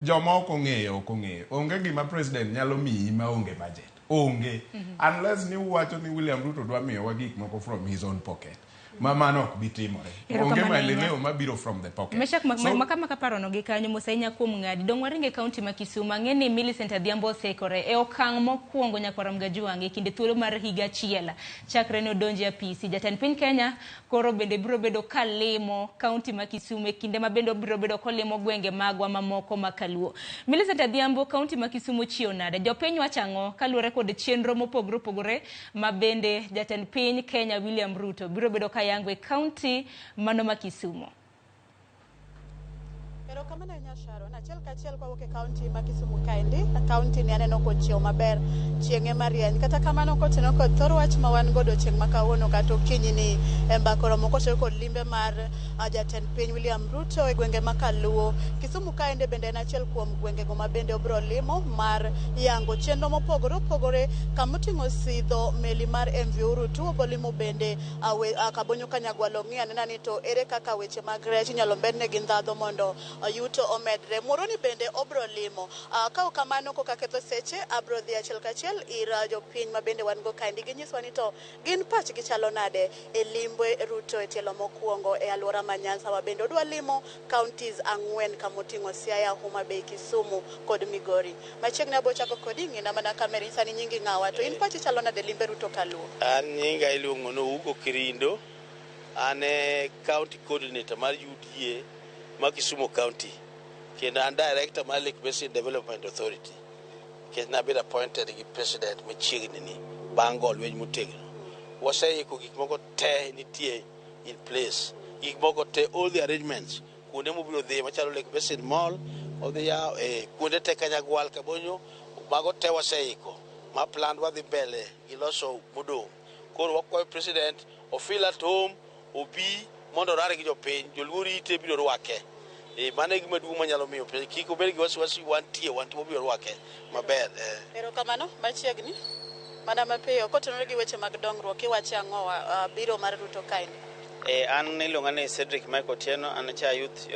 Joma ok ong'eyo ok ong'eyo. Onge gima president nyalo miyi maonge budget. Onge. Unless ni uwacho ni William Ruto dwa miyowa gik moko from his own pocket. Ma mano ok bi timore. Onge Erokamano ahinya. maendeleo mabiro from the pocket. Meshak So, maka maka parono gi kanyo mos ahinya kuom ng'adi. Dong' waringe kaunti ma Kisumu. Ang'e ni Millicent Adhiambo oseikore e okang' mokwongo nyakwar Mgajuang' e kinde thuolo mar higa achiel chakre ne odonji e apisi. Jatend piny Kenya Koro bende biro bedo ka limo kaunti ma Kisumu e kinde ma bende obiro bedo kolimo gwenge magwa mamoko ma Kaluo. Millicent Adhiambo, kaunti ma Kisumu chiew nade? Jopiny wacho ang'o kaluwore kod chenro mopogore opogore ma bende jatend piny Kenya William Ruto biro bedo ka yango e kaunti mano ma Kisumu? Erokamano ahinya Sharon. Achiel kachiel kwawuok e kaunti ma Kisumu kaendi, kaunti ni aneno kochiew maber, chieng' ema rieny. Kata kamano kotenore kod thor wach ma wan godo chieng' ma kawuono kata okinyi ni e mbaka oromo kotenore kod limbe mar ah, jatend piny William Ruto e gwenge ma Kaluo. Kisumu kaende bende en achiel kuom gwengego ma bende obiro limo mar yango chenro mopogore opogore kamoting'o sidho meli mar MV Uhuru 2 obolimo bende ah, ah, Kabonyo Kanyagwal ong'i anena ni to ere kaka weche mag rech inyalo mednegi ndhadho mondo yuto omedre. Muhoroni bende obro limo. Ka ok kamano koka ketho seche, abro dhi achiel kachiel ir jopiny ma bende wan go kaendi. Ginyiswa ni to gin pachgi chalo nade e limbe Ruto e tielo mokwongo e alwora ma Nyanza ma bende odwa limo counties ang'wen kamoting'o Siaya, Homa Bay, Kisumu kod Migori. Machiegni abo chako kodi, ng'ina mana kamera inyisa ni nyingi ng'awa to in pachi chalo nade limbe Ruto Kaluo? An nyinga iluongo ni Ouko Kirindo. An e county coordinator mar UDA ma Kisumu County kendo an director mar Lake Basin Development Authority nikech nabedo appointed gi president machiegni ni bang' go lweny motegno. Waseiko gik moko te nitie in place. Gik moko te all the arrangements kuonde mobiro dhiye machalo Lake Basin Mall odhi yawo eh, kuonde te Kanyagwal Kabonyo mago te waseiko ma plan wadhi mbele gi loso modong'. Koro wakwayo president o feel at home obi mondo orare gi jopiny joluo rite biro rwake. E, mano e gima duong' manyalo miyo president kik obed gi wasiwasi wantie wantie wabiro rwake maber. Eh. Erokamano, machiegni. Mana mapiyo, kotenore gi weche mag dongruok, iwacho ang'o biro mar Ruto kaendi? An iluonga ni Cedric Michael Otieno, an chair youth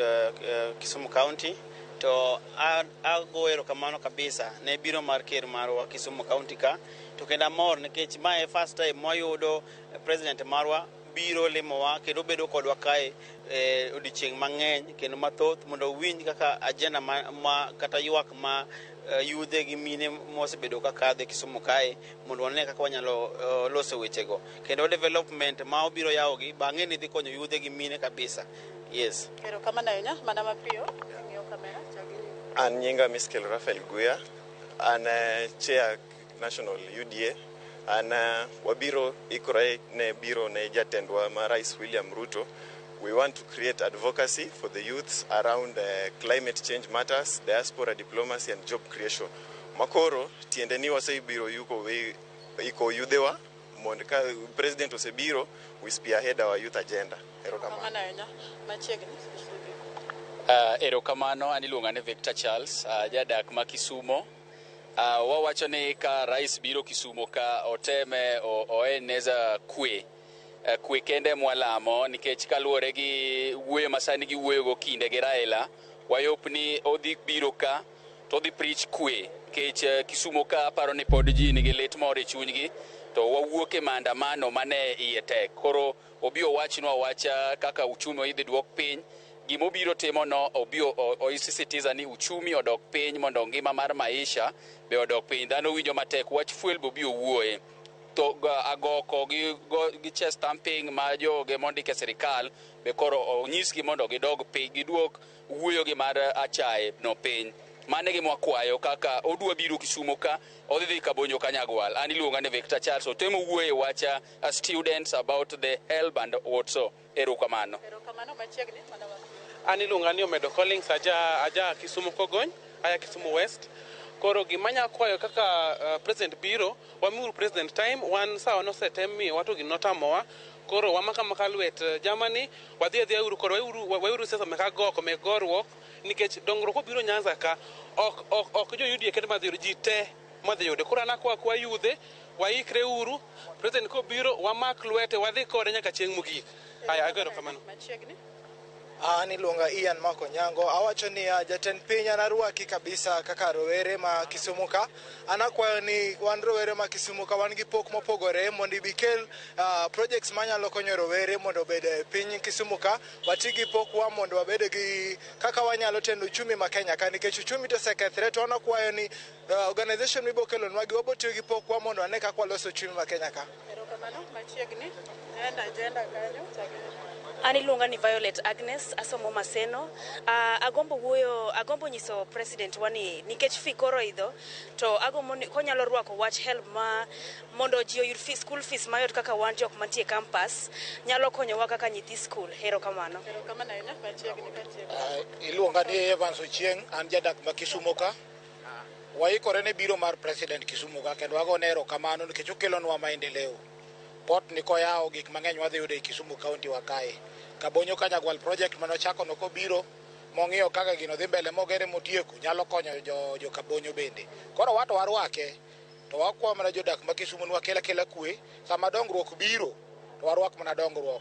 Kisumu County. To ago erokamano kabisa ne biro mar ker marwa Kisumu County ka. To kendo amor nikech mae e first time mwayudo president marwa biro limowa kendo bedo kodwa kae e odiochieng' mang'eny kendo mathoth mondo owinj kaka agenda ma kata ywak ma yudhe gi mine mosebedo ka kadhe Kisumu kae mondo wane kaka wanyalo loso wechego kendo development ma obiro yawogi bang'e ni dhi konyo yudhe gi mine kabisa. Yes. Erokamano ahinya, mana mapiyo, ing'iyo kamera, chak gi. An nyinga Miskel Raphael Guya, an chair National UDA. An wabiro ikore ne biro ne jatendwa ma Rais William Ruto. We want to create advocacy for the youths around climate change matters, diaspora diplomacy and job creation. Makoro tiende ni wasebiro yuko iko yudhewa mondo ka president osebiro we spearhead our youth agenda. Erokamano. Erokamano ahinya. Machiegni. Erokamano, an iluonga ni Victor Charles, jadak ma Kisumo. Wawacho ni ka rais biro Kisumo ka oteme oeneza kwe. Kwe kende mwalamo nikech kaluwore gi wuoyo ma sani giwuoyogo kinde gi Raila, wayop ni odhi biro ka to odhi preach kwe nikech Kisumo ka aparo ni pod ji nigi lit moro e chunygi to wawuok e maandamano mane iye tek. Koro obi owachnwa awacha kaka uchumi idhi duok piny. Gimobiro timo no obi osisitiza ni uchumi odok piny mondo ngima mar maisha be odok piny. Dhano winjo matek wach fuel be obi owuoye. To agoko gi chest thumping ma joge mondik e sirikal be koro onyisgi mondo gidog piny, giduok wuoyo gi mar achaye no piny. Mano e gima wakwayo kaka odwa biro Kisumo ka odhi dhi Kabonyo Kanyagwal. An iluonga ni Victor Charles. Otemo wuoyo e wach students about the help and what so. Erokamano. Erokamano machiegni mana wa. An iluonga ni Omedo Collins, aja Kisumu Kogony, aya Kisumu West. Koro gima anya kwayo kaka president biro, wamiuru president time, wan sawa nosetem miyowa to gino notamowa. Koro wamaka maka lwet Germany, wadhi adhiya uru koro weuru siasa mek agoko mek goruok nikech dongruok obiro Nyanza ka ok jo UDA kende madhi yudo, ji te madhi yude. Koro an akwa akwa yudhe, waikre uru, president kobiro wamak lwete wadhi kode nyaka chieng' mogik. Aya, ago erokamano. Machiegni. An iluonga Ian Mako Nyango. Awacho ni jatend piny an arwaki kabisa kaka rowere ma Kisumu ka. An akwayo ni wan rowere ma Kisumu ka wan gi pok mopogore mondo ibi kel projects manyalo konyo rowere mondo obed e piny Kisumu ka. Wati gi pokwa mondo wabed gi kaka wanyalo tendo uchumi ma Kenya ka nikech uchumi to osekethre to an akwayo ni organization mibo kelonwa gi wabo tiyo gi pokwa mondo wane kaka waloso uchumi ma Kenya ka. Erokamano, machiegni. Enda agenda kanyo. An iluonga ni Violet Agnes, asomo Maseno. Agombo wuoyo, agombo nyiso president wa ni nikech fee koro idho, to agombo ni konyalo rwako wach HELB ma mondo ji oyud fee, school fees mayot kaka wan jok mantie campus, nyalo konyowa kaka nyithi school. Erokamano. Erokamano ahinya, machiegni machiegni. Iluonga ni Evans Ochieng', an jadak ma Kisumu ka. Waikore ne biro mar president Kisumu ka kendo wagone erokamano nikech okelonwa maendeleo. Port ni koyawo gik mang'eny wadhi yudo e Kisumu County wa kae. Kabonyo Kanyagwal project manochako no kobiro mong'iyo kaka gino dhi mbele mogere motieko nyalo konyo jo Kabonyo bende. Koro wato warwake to wakwayo mana jodak ma Kisumu ni wakel akela kwe sama dongruok biro to warwak mana dongruok.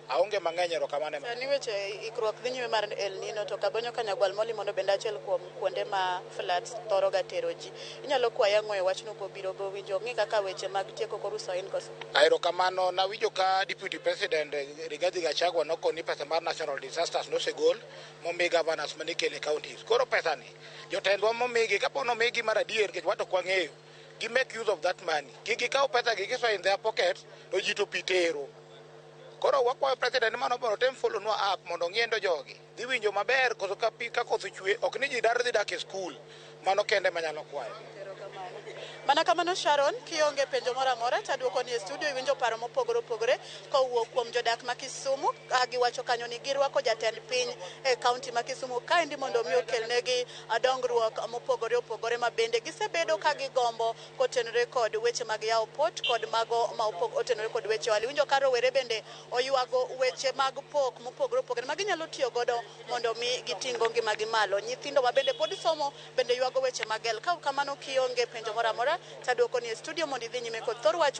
Aonge mang'eny, erokamano ema. Sani weche ikruok dhi nyime mar El Nino to Kabonyo Kanyagwal molimono bende achiel kuom kuonde ma floods thoro ga tero ji. Inyalo kwaye ang'o e wachno kobiro bo winjo ng'i kaka weche mag tieko kor uso in koso? Erokamano, nawinjo ka Deputy President Rigathi Gachagua nokoni pesa mar National Disasters nosegol momi governors manikele counties. Koro pesa ni jotendwa momigi kapo nomigi mar adier nikech wato ok wang'eyo gi make use of that money. Kik gikaw pesa gi gisoyo in their pocket to ji to pi tero. Koro wakwayo president ni mano mondo otem follow nwa up mondo ong'iendo jogi. Dhi winjo maber koso ka pi ka koth ochwe ok ni ji dar dhi dak e skul. Mano kende manyalo kwayo. Mana kamano Sharon, kionge penjo moro amora to aduoko ni e studio iwinjo paro mopogore opogore kowuok kuom jodak ma Kisumu ka giwacho kanyo ni girwako jatend piny e kaunti ma Kisumu kaendi mondo mi okelnegi dongruok mopogore opogore ma bende gisebedo ka gigombo kotenore kod weche mag yawo port kod mago ma otenore kod weche ohala. Iwinjo ka rowere bende oywago weche mag pok mopogore opogore ma ginyalo tiyo godo mondo mi giting'o ngimagi malo. Nyithindo ma bende pod somo bende ywago weche mag HELB. Ka kamano kionge penjo moro amora to aduoko ni e studio mondo idhi nyime kod thor wach.